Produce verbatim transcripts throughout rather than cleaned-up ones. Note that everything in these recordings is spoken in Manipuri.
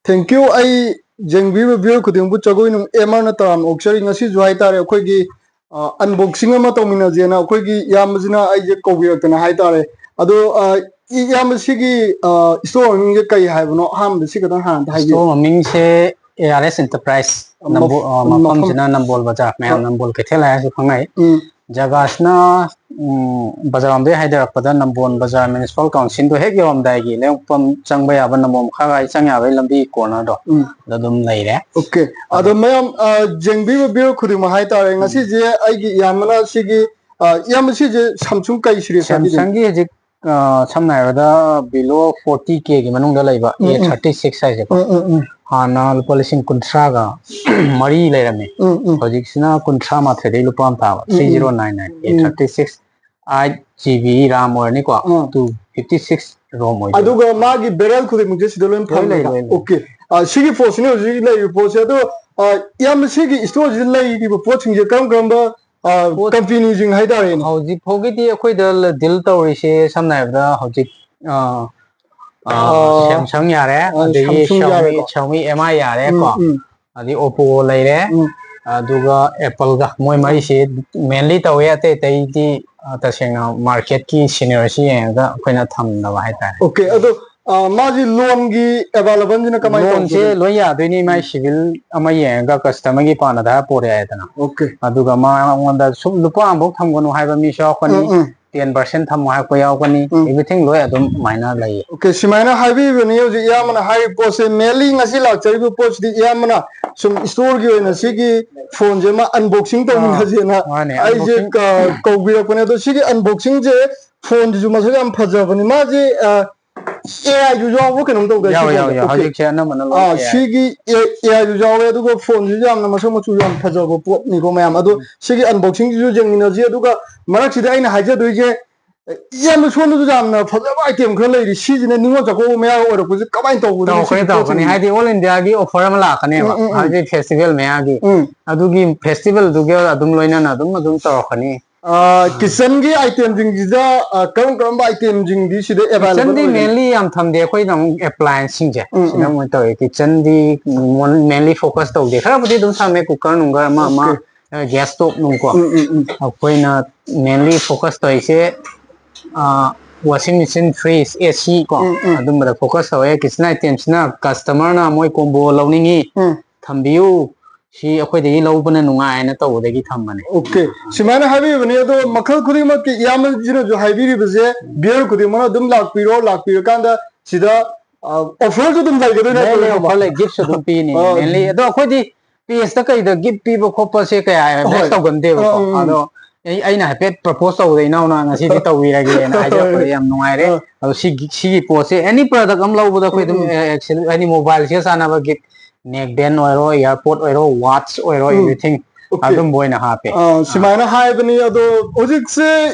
Thank you. ꯑꯩ ꯌꯦꯡꯕꯤꯕ viewer ꯈꯨꯗꯤꯡꯃꯛꯄꯨ ꯖꯒꯣꯏ ꯅꯨꯡ ꯑꯦꯝ ꯑꯥꯔꯅ ꯇꯔꯥꯝꯅ ꯑꯣꯛꯆꯔꯤ꯫ ꯉꯁꯤꯁꯨ ꯍꯥꯏꯇꯥꯔꯦ, ꯑꯩꯈꯣꯏꯒꯤ, ꯑ, unboxing ꯑꯃ ꯇꯧꯃꯤꯟꯅꯁꯦꯅ ꯑꯩꯈꯣꯏꯒꯤ ꯏꯌꯥꯝꯕꯁꯤꯅ ꯑꯩꯁꯦ ꯀꯧꯕꯤꯔꯛꯇꯅ ꯍꯥꯏꯇꯥꯔꯦ꯫ ꯑꯗꯣ, ꯑ, ꯏ-, ꯏꯌꯥꯝꯕ, ꯁꯤꯒꯤ, ꯑ, store ꯃꯃꯤꯡꯁꯦ ꯀꯩ ꯍꯥꯏꯕꯅꯣ? ꯑꯍꯥꯟꯕꯗ ꯁꯤ ꯈꯤꯇꯪ ꯍꯥꯟꯅ ꯍꯥꯏꯕꯤꯌꯨ꯫ Store ꯃꯃꯤꯡꯁꯦ A R S Enterprise, ꯑ, ꯅꯝꯕꯣ-, ꯃꯐ-, ꯑ, ꯃꯐꯝ ꯃꯐꯝꯁꯤꯅ ꯅꯝꯕꯣꯜ ꯕꯖꯥꯔ, ꯃꯌꯥꯝ ꯑ, ꯅꯝꯕꯣꯜ ꯀꯩꯊꯦꯜ ꯍꯥꯏꯔꯁꯨ ꯈꯪꯅꯩ꯫ ꯎꯝ꯫ ꯖꯒꯥꯁꯤꯅ, ꯎꯝ, ꯕꯖꯥꯔ ꯂꯣꯝꯗꯒꯤ ꯍꯥꯏꯊꯔꯛꯄꯗ ꯅꯝꯕꯣꯜ ꯕꯖꯥꯔ municipal councilꯗꯣ ꯍꯦꯛ ꯌꯧꯔꯝꯗꯥꯏꯒꯤ ꯂꯩꯃꯈꯣꯡ ꯆꯪꯕ ꯌꯥꯕ, ꯅꯝꯕꯣꯜ ꯃꯈꯥ ꯒꯥꯔꯤ ꯆꯪ ꯌꯥꯕꯒꯤ ꯂꯝꯕꯤ cornerꯗꯣ, ꯎꯝ꯫ ꯑꯗꯨꯗ ꯑꯗꯨꯝ ꯂꯩꯔꯦ꯫ Okay꯫ ꯑꯗꯣ ꯑꯗꯣ ꯃꯌꯥꯝ, ꯑ, ꯌꯦꯡꯕꯤꯕ viewer ꯈꯨꯗꯤꯡꯃꯛ ꯍꯥꯏꯇꯥꯔꯦ, ꯎꯝ꯫ ꯉꯁꯤꯁꯦ ꯑꯩꯒꯤ ꯏꯌꯥꯝꯕꯅ ꯁꯤꯒꯤ, ꯑ, ꯏꯌꯥꯝꯕ, ꯁꯤꯁꯦ Samsung ꯀꯩ series ꯍꯥꯏꯕꯤꯗꯣꯏꯅꯣ? Samsungꯒꯤ ꯍꯧꯖꯤꯛ, ꯑ, ꯁꯝꯅ ꯍꯥꯏꯔꯕꯗ below forty Kꯒꯤ ꯃꯅꯨꯡꯗ ꯂꯩꯕ ꯎꯝ, ꯎꯝ꯫ A thirty six ꯍꯥꯏꯁꯦꯀꯣ꯫ ꯎꯝ, ꯎꯝ, ꯎꯝ꯫ ꯍꯥꯟꯅ ꯂꯨꯄꯥ ꯂꯤꯁꯤꯡ ꯀꯨꯟꯊ꯭ꯔꯥꯒ ꯃꯔꯤ ꯂꯩꯔꯝꯃꯤ꯫ ꯎꯝ, ꯎꯝ꯫ ꯍꯧꯖꯤꯛꯁꯤꯅ ꯀꯨꯟꯊ꯭ꯔꯥ ꯃꯥꯊꯣꯏꯗꯒꯤ ꯂꯨꯄꯥ ꯑꯃ ꯇꯥꯕ, ꯎꯝ, ꯎꯝ꯫ Three zero nine nine, um. A thirty six, eight G B RAM ꯑꯣꯏꯔꯅꯤꯀꯣ, um. Two fifty six ROM ꯑꯣꯏꯗꯣꯏꯅꯤ꯫ ꯑꯗꯨꯒ ꯃꯥꯒꯤ barrel ꯈꯨꯗꯤꯡꯃꯛꯁꯦ ꯁꯤꯗ ꯂꯣꯏ ꯂꯣꯏ ꯂꯩ, ꯐꯪꯒꯗ꯭ꯔꯥ? ꯂꯣꯏ ꯂꯩ꯫ Okay꯫ ꯑ, ꯁꯤꯒꯤ ꯄꯣꯠꯁꯤꯅ ꯍꯧꯖꯤꯛ ꯂꯩꯔꯤꯕ ꯄꯣꯠꯁꯦ꯫ ꯑꯗꯣ, ꯑ, ꯏꯌꯥꯝꯕ, ꯁꯤꯒꯤ storeꯁꯤꯗ ꯂꯩꯔꯤꯕ ꯄꯣꯠꯁꯤꯡꯁꯦ ꯀꯔꯝ ꯀꯔꯝꯕ, ꯑ, ꯄꯣꯠ companyꯁꯤꯡ ꯍꯥꯏꯇꯥꯔꯦꯅꯦ? ꯍꯧꯖꯤꯛ ꯐꯥꯎꯒꯤꯗꯤ ꯑꯩꯈꯣꯏꯗ ꯂ-, deal ꯇꯧꯔꯤꯁꯦ ꯁꯝꯅ ꯍꯥꯏꯔꯕꯗ ꯍꯧꯖꯤꯛ, ꯑ, ꯑ, ꯑ, Samsung ꯌꯥꯔꯦ, ꯑ, ꯑꯗꯒꯤ Samsung Xiaomi, ꯌꯥꯔꯦꯀꯣ꯫ Xiaomi M I ꯌꯥꯔꯦꯀꯣ, ꯎꯝ, ꯎꯝ꯫ ꯑꯗꯩ Oppo ꯂꯩꯔꯦ, ꯎꯝ꯫ ꯑꯗꯨꯒ Appleꯒ, ꯃꯣꯏ ꯃꯔꯤꯁꯤ mainly ꯇꯧꯋꯦ꯫ ꯑꯇꯩ ꯑꯇꯩꯗꯤ, ꯑ, ꯇꯁꯦꯡꯅ marketꯀꯤ scenaryꯁꯤ ꯌꯦꯡꯉꯒ ꯑꯩꯈꯣꯏꯅ ꯊꯝꯅꯕ ꯍꯥꯏꯇꯥꯔꯦ꯫ Okay, ꯑꯗꯣ, ꯑ, ꯃꯥꯒꯤ loanꯒꯤ availableꯁꯤꯅ ꯀꯃꯥꯏꯅ loanꯁꯦ ꯇꯧꯒꯦ? ꯂꯣꯏ ꯌꯥꯗꯣꯏꯅꯤ, ꯃꯥꯏ ꯎꯝ꯫ Civil ꯑꯃ ꯌꯦꯡꯉꯒ customerꯒꯤ ꯄꯥꯟꯅꯗ ꯍꯥꯏꯔ ꯄꯣꯔꯛꯑꯦ ꯍꯥꯏꯗꯅ꯫ Okay꯫ ꯑꯗꯨꯒ ꯃꯉꯣꯟꯗ ꯁꯨꯝ ꯂꯨꯄꯥ ꯑꯃꯐꯥꯎ ꯊꯝꯒꯅꯨ ꯍꯥꯏꯕ ꯃꯤꯁꯨ ꯌꯥꯎꯔꯛꯀꯅꯤ, ꯎꯝ, ꯎꯝ꯫ Ten percent ꯊꯝꯃꯣ ꯍꯥꯏꯔꯛꯄ ꯌꯥꯎꯔꯛꯀꯅꯤ, ꯎꯝ꯫ Everything ꯂꯣꯏ ꯑꯗꯨꯝ ꯑꯗꯨꯃꯥꯏꯅ ꯂꯩꯌꯦ꯫ Okay, ꯁꯨꯃꯥꯏꯅ ꯍꯥꯏꯕꯤꯕꯅꯤ ꯍꯧꯖꯤꯛ ꯏꯌꯥꯝꯕꯅ ꯍꯥꯏꯔꯤꯕ ꯄꯣꯠꯁꯦ, mainly ꯉꯁꯤ ꯂꯥꯛꯆꯔꯤꯕ ꯄꯣꯠꯁꯤꯗꯤ ꯏꯌꯥꯝꯕꯅ ꯁꯨꯝ storeꯒꯤ ꯑꯣꯏꯅ ꯁꯤꯒꯤ phoneꯁꯦ ꯑꯃ unboxing ꯑꯥ, ꯇꯧꯃꯤꯟꯅꯁꯦꯅ ꯃꯥꯅꯦ, ꯑꯩꯁꯦ unboxing꯫ ꯀ-, ꯀꯧꯕꯤꯔꯛꯄꯅꯦ꯫ ꯑꯗꯣ ꯁꯤꯒꯤ unboxingꯁꯦ phoneꯁꯤꯁꯨ ꯃꯁꯛ ꯌꯥꯝ ꯐꯖꯕꯅꯤ꯫ ꯃꯥꯁꯦ, ꯑ, AIꯁꯨ ꯌꯥꯎꯕ ꯀꯩꯅꯣꯝ ꯇꯧꯗꯥꯏ ꯁꯤ ꯌꯥꯎꯋꯦ, ꯌꯥꯎꯋꯦ, phoneꯁꯦ? ꯌꯥꯎꯋꯦ꯫ Okay꯫ ꯍꯧꯖꯤꯛꯁꯦ ꯑꯅꯝꯕꯅ ꯂꯣꯏꯅ ꯑꯥ, AI꯫ ꯁꯤꯒꯤ ꯑꯦ-, AIꯁꯨ ꯌꯥꯎꯋꯦ, ꯑꯗꯨꯒ phoneꯁꯤꯁꯨ ꯌꯥꯝꯅ ꯃꯁꯛ ꯃꯆꯨ ꯌꯥꯝ ꯐꯖꯕ ꯄꯣꯠꯅꯤꯀꯣ ꯃꯌꯥꯝ꯫ ꯑꯗꯣ ꯎꯝ꯫ ꯁꯤꯒꯤ unboxingꯁꯤꯁꯨ ꯌꯦꯡꯃꯤꯟꯅꯁꯤ꯫ ꯑꯗꯨꯒ ꯃꯔꯛꯁꯤꯗ ꯑꯩꯅ ꯍꯥꯏꯖꯗꯣꯏꯁꯦ, ꯏꯌꯥꯝꯕ ꯁꯣꯝꯗꯁꯨ ꯌꯥꯝꯅ ꯐꯖꯕ item ꯈꯔ ꯂꯩꯔꯤ꯫ ꯁꯤꯁꯤꯅ ꯅꯤꯉꯣꯜ ꯆꯥꯛꯀꯧꯕ ꯃꯌꯥ ꯑꯣꯏꯔꯛꯄꯁꯦ ꯀꯃꯥꯏꯅ ꯇꯧꯕꯅꯣ ꯇꯧꯔꯛꯀꯅꯤ, ꯁꯤꯒꯤ ꯇꯧꯔꯛꯀꯅꯤ꯫ ꯄꯣꯠꯁꯤꯡꯁꯦ? ꯍꯥꯏꯗꯤ all Indiaꯒꯤ offer ꯑꯃ ꯂꯥꯛꯀꯅꯦꯕ꯫ ꯎꯝ, ꯎꯝ, ꯎꯝ꯫ ꯍꯥꯏꯗꯤ festival ꯃꯌꯥꯒꯤ꯫ ꯎꯝ꯫ ꯑꯗꯨꯒꯤ festivalꯗꯨꯒ ꯑꯗꯨꯝ ꯂꯣꯏꯅꯅ ꯑꯗꯨꯝ, ꯑꯗꯨꯝ ꯇꯧꯔꯛꯀꯅꯤ꯫ ꯀꯤꯠꯆꯟꯒꯤ ꯑꯥꯏꯇꯦꯝꯁꯤꯡꯁꯤꯗ ꯀꯔꯝ ꯀꯔꯝꯕ ꯑꯥꯏꯇꯦꯝꯁꯤꯡꯗꯤ ꯁꯤꯗ ꯑꯦꯚꯥꯏꯂꯦꯕꯜ? ꯀꯤꯠꯆꯟꯗꯤ ꯃꯦꯟꯂꯤ ꯌꯥꯝ ꯊꯝꯗꯦ ꯑꯩꯈꯣꯏꯅ ꯑꯃꯨꯛ ꯑꯦꯄ꯭ꯂꯥꯏꯟꯁꯁꯤꯡꯁꯦ, ꯁꯤꯗ ꯑꯃꯨꯛ ꯇꯧꯋꯦ꯫ ꯀꯤꯠꯆꯟꯗꯤ ꯃꯦꯟꯂꯤ ꯐꯣꯀꯁ ꯇꯧꯗꯦ꯫ ꯈꯔꯕꯨꯗꯤ ꯑꯗꯨꯝ ꯊꯝꯃꯦ, ꯀꯨꯀꯔ ꯅꯨꯡꯒꯔ ꯑꯃ ꯑꯃ, ꯒ꯭ꯌꯥꯁ ꯁ꯭ꯇꯣꯞ ꯅꯨꯡꯀꯣ꯫ ꯑꯩꯈꯣꯏꯅ ꯃꯦꯟꯂꯤ ꯐꯣꯀꯁ ꯇꯧꯔꯤꯁꯦ ꯋꯥꯁꯤꯡ ꯃꯦꯆꯤꯟ, ꯐ꯭ꯔꯤꯖ, ꯑꯦ ꯁꯤ ꯀꯣ, ꯑꯗꯨꯝꯕꯗ ꯐꯣꯀꯁ ꯇꯧꯋꯦ꯫ ꯀꯤꯠꯆꯟ ꯑꯥꯏꯇꯦꯝꯁꯤꯅ ꯀꯁꯇꯃꯔꯅ ꯃꯣꯏ ꯀꯣꯝꯕꯣ ꯂꯧꯅꯤꯡꯉꯤ, ꯊꯝꯕꯤꯌꯨ, ꯁꯤ ꯑꯩꯈꯣꯏꯗꯒꯤ ꯂꯧꯕꯅ ꯅꯨꯡꯉꯥꯏꯅ ꯇꯧꯕꯗꯒꯤ ꯊꯝꯕꯅꯦ꯫ ꯑꯣꯀꯦ, ꯁꯨꯃꯥꯏꯅ ꯍꯥꯏꯕꯤꯕꯅꯤ꯫ ꯑꯗꯣ ꯃꯈꯜ ꯈꯨꯗꯤꯡꯃꯛꯀꯤ ꯏꯌꯥꯝꯕꯁꯤꯅꯁꯨ ꯍꯥꯏꯕꯤꯔꯤꯕꯁꯦ, ꯕꯤꯌꯔ ꯈꯨꯗꯤꯡꯃꯛꯅ ꯑꯗꯨꯝ ꯂꯥꯛꯄꯤꯔꯣ, ꯂꯥꯛꯄꯤꯔꯀꯥꯟꯗ ꯁꯤꯗ ꯑꯣꯐꯔꯁꯨ ꯑꯗꯨꯝ ꯂꯩꯒꯗꯣꯏ ꯂꯩ, ꯂꯩ, ꯅꯠꯇ꯭ꯔꯣ? ꯑꯣꯐꯔ ꯂꯩ, ꯒꯤꯐꯁꯨ ꯑꯗꯨꯝ ꯄꯤꯅꯤ꯫ ꯑꯥ. ꯃꯦꯟꯂꯤ ꯑꯗꯣ ꯑꯩꯈꯣꯏꯗꯤ ꯄꯦꯖꯇ ꯀꯩꯗ ꯒꯤꯐ ꯄꯤꯕ ꯈꯣꯠꯄꯁꯦ ꯀꯌꯥ ꯑꯦꯗꯚꯥꯏꯁ ꯍꯣꯏ. ꯇꯧꯒꯟꯗꯦꯕꯀꯣ꯫ ꯑꯥ, ꯎꯝ. ꯑꯗꯣ ꯑꯩ, ꯑꯩꯅ ꯍꯥꯏꯐꯦꯠ ꯄ꯭ꯔꯄꯣꯁ ꯇꯧꯕꯗ, "ꯏꯅꯥꯎꯅ ꯉꯁꯤꯗꯤ ꯇꯧꯕꯤꯔꯒꯦꯅ" ꯍꯥꯏꯖꯔꯛꯄꯗ ꯌꯥꯝ ꯅꯨꯡꯉꯥꯏꯔꯦ꯫ ꯑꯥ. ꯑꯗꯣ ꯁꯤꯒꯤ, ꯁꯤꯒꯤ ꯄꯣꯠꯁꯦ ꯑꯦꯅꯤ ꯄ꯭ꯔꯗꯛ ꯑꯃ ꯂꯧꯕꯗ ꯑꯩꯈꯣꯏ ꯑꯗꯨꯝ, ꯎꯝ, ꯎꯝ. ꯑꯦ, ꯑꯦ, ꯍꯥꯏꯗꯤ ꯃꯣꯕꯥꯏꯜꯁꯤꯒ ꯆꯥꯟꯅꯕ ꯒꯤꯐ, ꯅꯦꯛ ꯕꯦꯟ ꯑꯣꯏꯔꯣ, ꯏꯌꯥꯔꯄꯣꯠ ꯑꯣꯏꯔꯣ, ꯋꯥꯠꯆ ꯑꯣꯏꯔꯣ, ꯎꯝ. Everything okay. ꯑꯗꯨꯝꯕ ꯑꯣꯏꯅ ꯍꯥꯞꯄꯦ꯫ ꯑꯥ, ꯁꯨꯃꯥꯏꯅ ꯍꯥꯏꯕꯅꯤ꯫ ꯑꯗꯣ ꯍꯧꯖꯤꯛꯁꯦ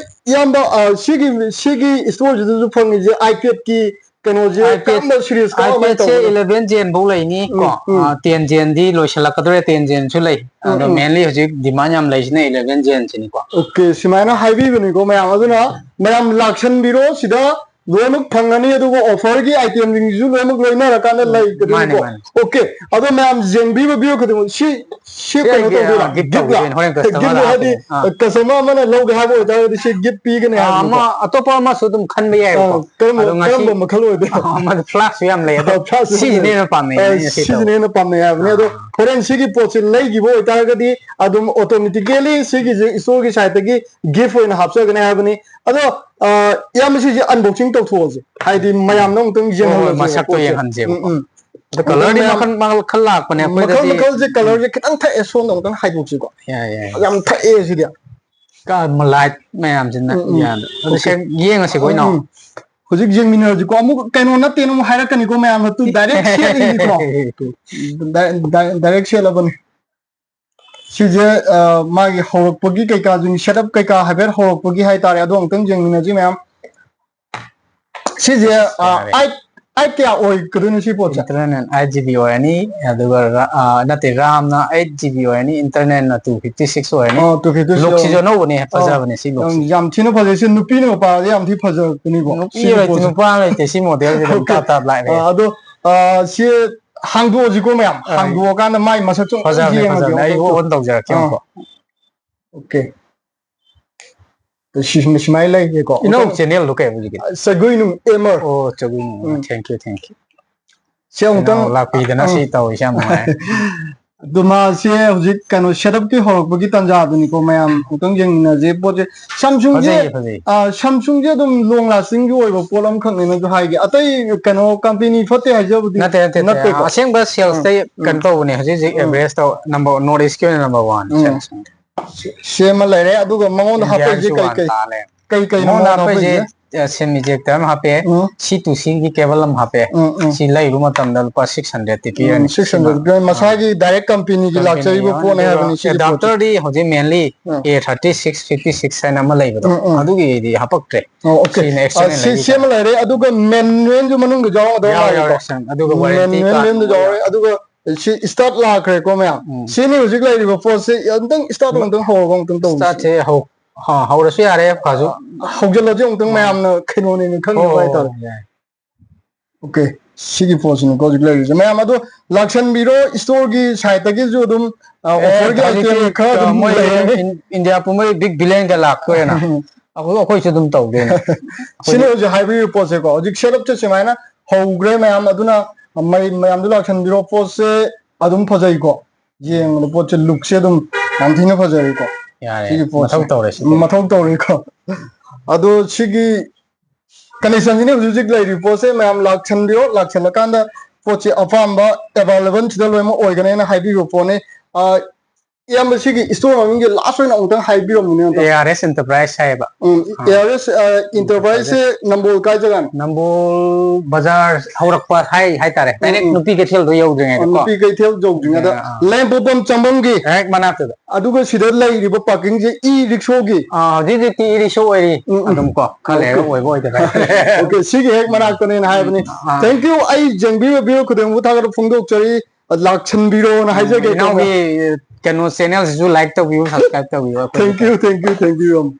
ꯏꯌꯥꯝꯕ, ꯑꯥ, ꯁꯤꯒꯤ, ꯁꯤꯒꯤ ꯏꯁꯇꯣꯔꯁꯤꯗꯁꯨ ꯐꯪꯉꯤꯁꯦ iPadꯀꯤ ꯀꯩꯅꯣꯁꯦ, iPad, ꯀꯔꯝꯕ ꯁꯤꯔꯤꯁ ꯀꯃꯥꯏꯅ iPadꯁꯦ ꯇꯧꯕꯅꯣ? eleven Gen ꯐꯧ ꯂꯩꯅꯤ ꯀꯣ꯫ ꯎꯝ, ꯎꯝ. ꯑꯥ, ten Genꯗꯤ ꯂꯣꯏꯁꯤꯜꯂꯛꯀꯗꯧꯔꯦ, ten Genꯁꯨ ꯂꯩ꯫ ꯎꯝ, ꯑꯗꯣ ꯎꯝ. ꯃꯦꯟꯂꯤ ꯍꯧꯖꯤꯛ ꯗꯤꯃꯥꯟ ꯌꯥꯝ ꯂꯩꯁꯤꯅ eleven Genꯁꯤꯅꯤꯀꯣ꯫ ꯑꯣꯀꯦ, ꯁꯨꯃꯥꯏꯅ ꯍꯥꯏꯕꯤꯕꯅꯤꯀꯣ ꯃꯌꯥꯝ꯫ ꯑꯗꯨꯅ ꯃꯌꯥꯝ ꯂꯥꯛꯁꯟꯕꯤꯔꯣ, ꯁꯤꯗ ꯂꯣꯏꯅꯃꯛ ꯐꯪꯒꯅꯤ꯫ ꯑꯗꯨꯒ ꯑꯣꯐꯔꯒꯤ ꯑꯥꯏꯇꯦꯝꯁꯤꯡꯁꯤꯁꯨ ꯂꯣꯏꯅꯃꯛ ꯂꯣꯏꯅꯔꯀꯥꯟꯗ ꯎꯝ, ꯂꯩꯒꯗꯣꯏꯅꯤꯀꯣ꯫ ꯃꯥꯅꯤ, ꯃꯥꯅꯤ. ꯑꯣꯀꯦ, ꯑꯗꯣ ꯃꯌꯥꯝ ꯌꯦꯡꯕꯤꯕ ꯚꯤꯌꯨ ꯈꯨꯗꯤꯡꯃꯛ ꯁꯤ, ꯁꯤ ꯁꯤ ꯀꯩꯅꯣ ꯑꯩꯒꯤ, ꯇꯧꯗꯣꯏꯔꯥ? ꯑ, ꯒꯤꯐ ꯒꯤꯐꯂꯣ? ꯇꯧꯗꯣꯏꯅꯤ, ꯍꯣꯔꯦꯟ ꯀꯁꯇꯃꯔ ꯒꯤꯐꯂꯣ ꯍꯥꯏꯗꯤ, ꯂꯥꯛꯄꯗ꯫ ꯑꯥ. ꯀꯁꯇꯃꯔ ꯑꯃꯅ ꯂꯧꯒꯦ ꯍꯥꯏꯕ ꯑꯣꯏꯇꯥꯔꯒꯗꯤ ꯁꯤ ꯒꯤꯐ ꯄꯤꯒꯅꯤ ꯑꯥ, ꯍꯥꯏꯕꯅꯤꯀꯣ꯫ ꯑꯃ ꯑꯇꯣꯞꯄ ꯑꯃꯁꯨ ꯑꯗꯨꯝ ꯈꯟꯕ ꯌꯥꯏꯕꯀꯣ꯫ ꯑꯥ, ꯀꯔꯝꯕ, ꯑꯗꯣ ꯉꯁꯤ ꯀꯔꯝꯕ ꯃꯈꯜ ꯑꯣꯏꯗꯣꯏꯅꯣ? ꯑꯥ, ꯑꯃꯗ ꯐ꯭ꯂꯥꯁꯛꯁꯨ ꯌꯥꯝ ꯂꯩ, ꯑꯗꯣ ꯑꯥ, ꯐ꯭ꯂꯥꯁꯛꯁꯨ ꯁꯤꯁꯤꯅ ꯂꯩ꯫ ꯍꯦꯟꯅ ꯄꯥꯝꯅꯩ ꯑꯥ, ꯑꯩꯅ ꯁꯤ ꯁꯤꯁꯤꯅ ꯇꯧꯕ꯫ ꯍꯦꯟꯅ ꯄꯥꯝꯅꯩ ꯍꯥꯏꯕꯅꯤ꯫ ꯑꯗꯣ ꯑꯥ. ꯍꯣꯔꯦꯟ ꯁꯤꯒꯤ ꯄꯣꯠꯁꯤ ꯂꯩꯈꯤꯕ ꯑꯣꯏꯇꯥꯔꯒꯗꯤ ꯑꯗꯨꯝ ꯑꯣꯇꯣꯃꯦꯇꯤꯀꯦꯂꯤ ꯁꯤꯒꯤꯁꯦ ꯏꯁꯇꯣꯔꯒꯤ ꯁꯥꯏꯠꯇꯒꯤ ꯒꯤꯐ ꯑꯣꯏꯅ ꯍꯥꯞꯆꯒꯅꯤ ꯍꯥꯏꯕꯅꯤ꯫ ꯑꯗꯣ, ꯑꯥ, ꯏꯌꯥꯝꯕ, ꯁꯤꯁꯦ ꯑꯟꯕꯣꯛꯁꯤꯡ ꯇꯧꯊꯣꯛꯑꯁꯦ, ꯍꯥꯏꯗꯤ ꯃꯌꯥꯝꯅ ꯑꯃꯨꯛꯇꯪ ꯍꯣꯏ, ꯍꯣꯏ, ꯌꯦꯡꯍꯜꯂꯁꯦ ꯃꯁꯛꯇꯣ ꯄꯣꯠꯁꯦ꯫ ꯌꯦꯡꯍꯟꯁꯦꯕꯀꯣ꯫ ꯎꯝ, ꯎꯝ. ꯑꯗꯣ ꯀꯂꯔꯗꯤ ꯃꯌꯥꯝ ꯃꯈꯜ, ꯃꯈꯜ ꯑꯅꯤ ꯂꯥꯛꯄꯅꯦ ꯃꯈꯜ ꯑꯩꯈꯣꯏꯗꯗꯤ꯫ ꯃꯈꯜꯁꯦ, ꯀꯂꯔꯁꯦ ꯈꯤꯇꯪ ꯊꯛꯑꯦ, ꯁꯣꯝꯗ ꯑꯃꯨꯛꯇꯪ ꯍꯥꯏꯗꯣꯛꯁꯤꯀꯣ꯫ ꯌꯥꯏ, ꯌꯥꯏ. ꯌꯥꯝ ꯊꯛꯑꯦ ꯁꯤꯗꯤ꯫ ꯂꯥꯏꯠ ꯃꯌꯥꯝꯁꯤꯅ ꯎꯝ, ꯎꯝ. ꯌꯥꯗ-, ꯑꯗꯨ ꯑꯣꯀꯦ. ꯁꯦ ꯌꯦꯡꯉꯁꯤꯀꯣ, ꯏꯅꯥꯎ. ꯎꯝ. ꯍꯧꯖꯤꯛ ꯌꯦꯡꯃꯤꯟꯅꯔꯁꯤꯀꯣ꯫ ꯑꯃꯨꯛ ꯀꯩꯅꯣ ꯅꯠꯇꯦꯅ ꯑꯃꯨꯛ ꯍꯥꯏꯔꯛꯀꯅꯤꯀꯣ ꯃꯌꯥꯝꯅ꯫ ꯇꯨ ꯗꯥꯏꯔꯦꯛ ꯁꯦꯠꯂꯤꯅꯤꯀꯣ꯫ ꯗꯥꯏ-, ꯗꯥꯏ-, ꯗꯥꯏꯔꯦꯛ ꯁꯦꯠꯂꯕꯅꯤ꯫ ꯁꯤꯁꯦ, ꯑ, ꯃꯥꯒꯤ ꯍꯧꯔꯛꯄꯒꯤ ꯀꯩꯀꯥꯁꯤꯡ, ꯁꯦꯠ ꯑꯞ ꯀꯩꯀꯥ ꯍꯥꯏꯐꯦꯠ ꯍꯧꯔꯛꯄꯒꯤ ꯍꯥꯏꯇꯥꯔꯦ꯫ ꯑꯗꯣ ꯑꯃꯨꯛꯇꯪ ꯌꯦꯡꯃꯤꯟꯅꯁꯤ ꯃꯌꯥꯝ꯫ ꯁꯤꯁꯦ, ꯑ, ꯌꯥꯔꯦ. ꯑꯩꯠ, ꯑꯩ ꯀꯌꯥ ꯑꯣꯏꯒꯗꯣꯏꯅꯣ ꯁꯤ ꯄꯣꯠꯁꯦ? Internal eight G B ꯑꯣꯏꯔꯅꯤ, ꯑꯗꯨꯒ ꯅꯠꯇꯦ, RAM ꯅ eight G B ꯑꯣꯏꯔꯅꯤ, internal ꯅ two fifty six ꯑꯣꯏꯔꯅꯤ. ꯑꯣ, two fifty six. Look ꯁꯤꯁꯨ ꯑꯅꯧꯕꯅꯦ, ꯐꯖꯕꯅꯦ ꯁꯤ look ꯁꯤ. ꯌꯥꯝ ꯊꯤꯅ ꯐꯖꯩ ꯁꯤ. ꯅꯨꯄꯤꯅ ꯃꯄꯥꯗꯤ ꯌꯥꯝ ꯊꯤ ꯐꯖꯔꯛꯄꯅꯤꯀꯣ. ꯅꯨꯄꯤ ꯂꯩꯇꯦ, ꯅꯨꯄꯥ ꯂꯩꯇꯦ, ꯁꯤ model ꯁꯤ ꯑꯗꯨꯝ ꯇꯥꯞ ꯇꯥꯞ ꯂꯥꯛꯑꯦ. ꯑꯗꯣ ꯁꯤ ꯍꯥꯡꯗꯣꯛꯑꯁꯤꯀꯣ ꯃꯌꯥꯝ. ꯍꯥꯡꯗꯣꯛꯑꯀꯥꯟꯗ ꯃꯥꯏ ꯃꯁꯛꯁꯨ ꯑꯝꯇ ꯐꯖꯕꯅꯦ, ꯌꯦꯡꯉꯒꯦ. ꯐꯖꯕꯅꯦ. ꯑꯩ on ꯇꯧꯖꯔꯛꯀꯦ ꯑꯃꯨꯛꯀꯣ. Okay. ꯁꯤ ꯁꯨꯃꯥꯏꯅ ꯂꯩꯔꯦꯀꯣ. ꯏꯅꯧ channel ꯗꯣ ꯀꯩ ꯍꯥꯏꯕ ꯍꯧꯖꯤꯛꯀꯤ? ꯁꯒꯣꯏꯅꯨꯡ ꯑꯦꯃꯔ. ꯑꯣ, ꯆꯒꯨꯏꯅꯨꯡ. ꯎꯝ. Thank you, thank you. ꯁꯤ ꯑꯃꯨꯛꯇꯪ ꯂꯥꯛꯄꯤꯗꯅ ꯁꯤ ꯑꯪ. ꯇꯧꯔꯤꯁꯦ ꯌꯥꯝ ꯅꯨꯡꯉꯥꯏ. ꯑꯗꯣ ꯃꯥꯁꯦ ꯍꯧꯖꯤꯛ ꯀꯩꯅꯣ setup ꯀꯤ ꯍꯧꯔꯛꯄꯒꯤ ꯇꯥꯟꯖꯥꯗꯨꯅꯤꯀꯣ ꯃꯌꯥꯝ ꯑꯃꯨꯛꯇꯪ ꯌꯦꯡꯃꯤꯟꯅꯁꯦ ꯄꯣꯠꯁꯦ. Samsung ꯁꯦ ꯐꯖꯩꯌꯦ, ꯐꯖꯩ. Samsung ꯁꯦ ꯑꯗꯨꯝ long lasting ꯒꯤ ꯑꯣꯏꯕ ꯄꯣꯠ ꯑꯃꯈꯛꯅꯦꯅꯁꯨ ꯍꯥꯏꯒꯦ. ꯑꯇꯩ ꯀꯩꯅꯣ company ꯐꯠꯇꯦ ꯍꯥꯏꯖꯕꯗꯤ ꯅꯠꯇꯦ, ꯅꯠꯇꯦ, ꯅꯠꯇꯦ. ꯅꯠꯇꯦꯀꯣ. ꯑꯁꯦꯡꯕ sales ꯇꯩ ꯎꯝ. ꯀꯩꯅꯣ ꯇꯧꯕꯅꯦ ꯍꯧꯖꯤꯛ ꯍꯧꯖꯤꯛ. ꯎꯝ. Average ꯇꯧ number, North East ꯀꯤ ꯑꯣꯏꯅ number one ꯎꯝ. Samsung. ꯁꯦꯝꯃ ꯂꯩꯔꯦ. ꯑꯗꯨꯒ ꯃꯉꯣꯟꯗ India ꯍꯥꯞꯄꯛꯏꯁꯦ ꯁꯨ ꯀꯩ one ꯀꯩ ꯇꯥ ꯂꯩꯔꯦ. ꯀꯩ ꯀꯩꯅꯣ ꯃꯉꯣꯟꯗ ꯃꯉꯣꯟꯗ ꯍꯥꯞꯄꯛꯏꯁꯦ ꯍꯥꯞꯄꯛꯏꯁꯦ? Semi ejector ꯑꯃ ꯍꯥꯞꯄꯦ. ꯎꯝ. C to C ꯒꯤ cable ꯑꯃ ꯍꯥꯞꯄꯦ. ꯎꯝ, ꯎꯝ. ꯁꯤ ꯂꯩꯔꯨ ꯃꯇꯝꯗ ꯂꯨꯄꯥ six hundred ꯇꯤ ꯎꯝ, ꯄꯤꯔꯅꯤ. six hundred ꯄꯤꯔꯅꯤ. ꯃꯁꯥꯒꯤ direct company ꯒꯤ ꯂꯥꯛꯆꯔꯤꯕ ꯄꯣꯠꯅꯦ ꯍꯥꯏꯕꯅꯤ ꯁꯤꯒꯤ ꯄꯣꯠꯁꯦ. Adapter ꯗꯤ ꯍꯧꯖꯤꯛ mainly um. A thirty six fifty six ꯍꯥꯏꯅ ꯑꯃ ꯂꯩꯕꯗꯣ, ꯎꯝ, ꯎꯝ. ꯑꯗꯨꯒꯤꯗꯤ ꯍꯥꯄꯛꯇ꯭ꯔꯦ. ꯑꯣ, okay. ꯁꯤꯅ ꯑ, external ꯁꯤ ꯂꯩꯕ ꯁꯦꯝꯃ ꯂꯩꯔꯦ. ꯑꯗꯨꯒ manual ꯁꯨ ꯃꯅꯨꯡꯗ ꯌꯥꯎꯔꯝꯒꯗꯧ ꯌꯥꯎꯔꯦ, ꯃꯥꯜꯂꯦꯀꯣ. ꯌꯥꯎꯔꯦ, ꯁꯦꯝ. ꯑꯗꯨꯒ warranty Manual card ꯁꯨ ꯌꯥꯎꯔꯦ. ꯑꯗꯨꯒ ꯁꯤ start ꯂꯥꯛꯈ꯭ꯔꯦꯀꯣ ꯃꯌꯥꯝ. ꯎꯝ. ꯁꯤꯅꯤ ꯍꯧꯖꯤꯛ ꯂꯩꯔꯤꯕ ꯄꯣꯠꯁꯦ. ꯑꯝꯇꯪ start ꯑꯃꯨꯛꯇꯪ ꯍꯧꯔꯒ ꯑꯃꯨꯛꯇꯪ ꯇꯧꯁꯤ. Start ꯁꯦ ꯍꯧ-, ꯍ-, ꯍꯧꯔꯁꯨ ꯌꯥꯔꯦ ꯐꯥꯁꯨ. ꯍꯧꯖꯤꯜꯂꯁꯤ ꯑꯃꯨꯛꯇꯪ ꯃꯌꯥꯝꯅ ꯀꯩꯅꯣꯅꯦꯅ ꯈꯪꯅꯕ ꯍꯥꯏꯇꯥꯔꯦ. ꯌꯥꯏ. Okay, ꯁꯤꯒꯤ ꯄꯣꯠꯁꯤꯅꯤꯀꯣ ꯍꯧꯖꯤꯛ ꯂꯩꯔꯤꯁꯦ ꯃꯌꯥꯝ. ꯑꯗꯣ ꯂꯥꯛꯁꯟꯕꯤꯔꯣ, store ꯒꯤ side ꯇꯒꯤꯁꯨ ꯑꯗꯨꯝ ꯑ, ꯑꯦ, offer ꯒꯤ ꯍꯧꯖꯤꯛꯇꯤ, item ꯈꯔ ꯑ, ꯑꯗꯨꯝ ꯃꯣꯏ ꯂꯩꯔꯅꯤ. ꯏꯟ-, India ꯄꯨꯝꯕꯩ big billion ꯒ ꯂꯥꯛꯇꯣꯏꯅ. ꯑꯩꯈꯣꯏ, ꯑꯩꯈꯣꯏꯁꯨ ꯑꯗꯨꯝ ꯇꯧꯗꯣꯏꯅꯦ. ꯁꯤꯅꯤ ꯍꯧꯖꯤꯛ ꯍꯥꯏꯕꯤꯔꯤꯕ ꯄꯣꯠꯁꯦꯀꯣ. ꯍꯧꯖꯤꯛ setup ꯁꯦ ꯁꯨꯃꯥꯏꯅ ꯍꯧꯈ꯭ꯔꯦ ꯃꯌꯥꯝ. ꯑꯗꯨꯅ ꯃꯩ-, ꯃꯌꯥꯝꯗꯣ ꯂꯥꯛꯁꯟꯕꯤꯔꯣ. ꯄꯣꯠꯁꯦ ꯑꯗꯨꯝ ꯐꯖꯩꯀꯣ. ꯌꯦꯡꯕꯗ ꯄꯣꯠꯁꯦ look ꯁꯦ ꯑꯗꯨꯝ ꯌꯥꯝ ꯊꯤꯅ ꯐꯖꯔꯦꯀꯣ. ꯌꯥꯔꯦ, ꯁꯤꯒꯤ ꯄꯣꯠꯁꯦ ꯃꯊꯧ ꯇꯧꯔꯦ ꯁꯤ. ꯃꯊꯧ ꯇꯧꯔꯦꯀꯣ. ꯑꯗꯣ ꯁꯤꯒꯤ condition ꯁꯤꯅꯤ ꯍꯧꯖꯤꯛ ꯍꯧꯖꯤꯛ ꯂꯩꯔꯤꯕ ꯄꯣꯠꯁꯦ. ꯃꯌꯥꯝ ꯂꯥꯛꯁꯟꯕꯤꯔꯣ. ꯂꯥꯛꯁꯜꯂꯀꯥꯟꯗ ꯄꯣꯠꯁꯦ ꯑꯄꯥꯝꯕ available ꯁꯤꯗ ꯂꯣꯏꯅꯃꯛ ꯑꯣꯏꯒꯅꯦꯅ ꯍꯥꯏꯕꯤꯕ ꯄꯣꯠꯅꯤ. ꯑ, ꯏꯌꯥꯝꯕ, ꯁꯤꯒꯤ store ꯃꯃꯤꯡꯒꯤ last ꯑꯣꯏꯅ ꯑꯃꯨꯛꯇꯪ ꯍꯥꯏꯕꯤꯔꯝꯃꯨꯅꯦ ꯑꯝꯇ꯫ ARS Enterprise ꯍꯥꯏꯌꯦꯕ꯫ ꯎꯝ, ARS Enterprise ꯁꯦ ꯅꯝꯕꯣꯜ ꯀꯥꯏ ꯖꯒꯥꯅꯣ? ꯅꯝꯕꯣꯜ ꯕꯖꯥꯔ ꯍꯧꯔꯛꯄ ꯍꯥꯏ ꯍꯥꯏꯇꯥꯔꯦ, direct ꯎꯝ꯫ ꯅꯨꯄꯤ ꯀꯩꯊꯦꯜꯗꯣ ꯌꯧꯗ꯭ꯔꯤꯉꯩꯗꯀꯣ꯫ ꯅꯨꯄꯤ ꯀꯩꯊꯦꯜ ꯌꯧꯗ꯭ꯔꯤꯉꯩꯗ ꯑꯥ꯫ ꯂꯥꯏꯌꯦꯡꯄꯣꯛꯄꯝ ꯆꯪꯐꯝꯒꯤ ꯍꯦꯛ ꯃꯅꯥꯛꯇꯨꯗ꯫ ꯑꯗꯨꯒ ꯁꯤꯗ ꯂꯩꯔꯤꯕ parking ꯁꯦ e-rickshaw ꯒꯤ꯫ ꯑꯥ, ꯍꯧꯖꯤꯛ ꯍꯧꯖꯤꯛꯇꯤ e-rickshaw ꯑꯣꯏꯔꯤ꯫ ꯎꯝ, ꯎꯝ꯫ ꯑꯗꯨꯝ ꯀꯣ ꯈꯔ ꯂꯩꯔꯒ ꯑꯣꯏꯕ ꯑꯣꯏꯗꯕ꯫ Okay, ꯁꯤꯒꯤ ꯍꯦꯛ ꯃꯅꯥꯛꯇꯅꯦꯅ ꯍꯥꯏꯕꯅꯤ꯫ ꯑꯥ꯫ Thank you, ꯑꯩ ꯌꯦꯡꯕꯤꯕ viewer ꯈꯨꯗꯤꯡꯃꯛ ꯊꯥꯒꯠꯄ ꯐꯣꯡꯗꯣꯛꯆꯔꯤ꯫ ꯂꯥꯛꯁꯟꯕꯤꯔꯣꯅ ꯍꯥꯏꯖꯒꯦ꯫ ꯏꯅꯥꯎꯒꯤ ꯀꯩꯅꯣ channel ꯁꯤꯁꯨ like ꯇꯧꯕꯤꯌꯨ, subscribe ꯇꯧꯕꯤꯌꯨ꯫ Thank you, thank you, thank you ꯌꯥꯝ꯫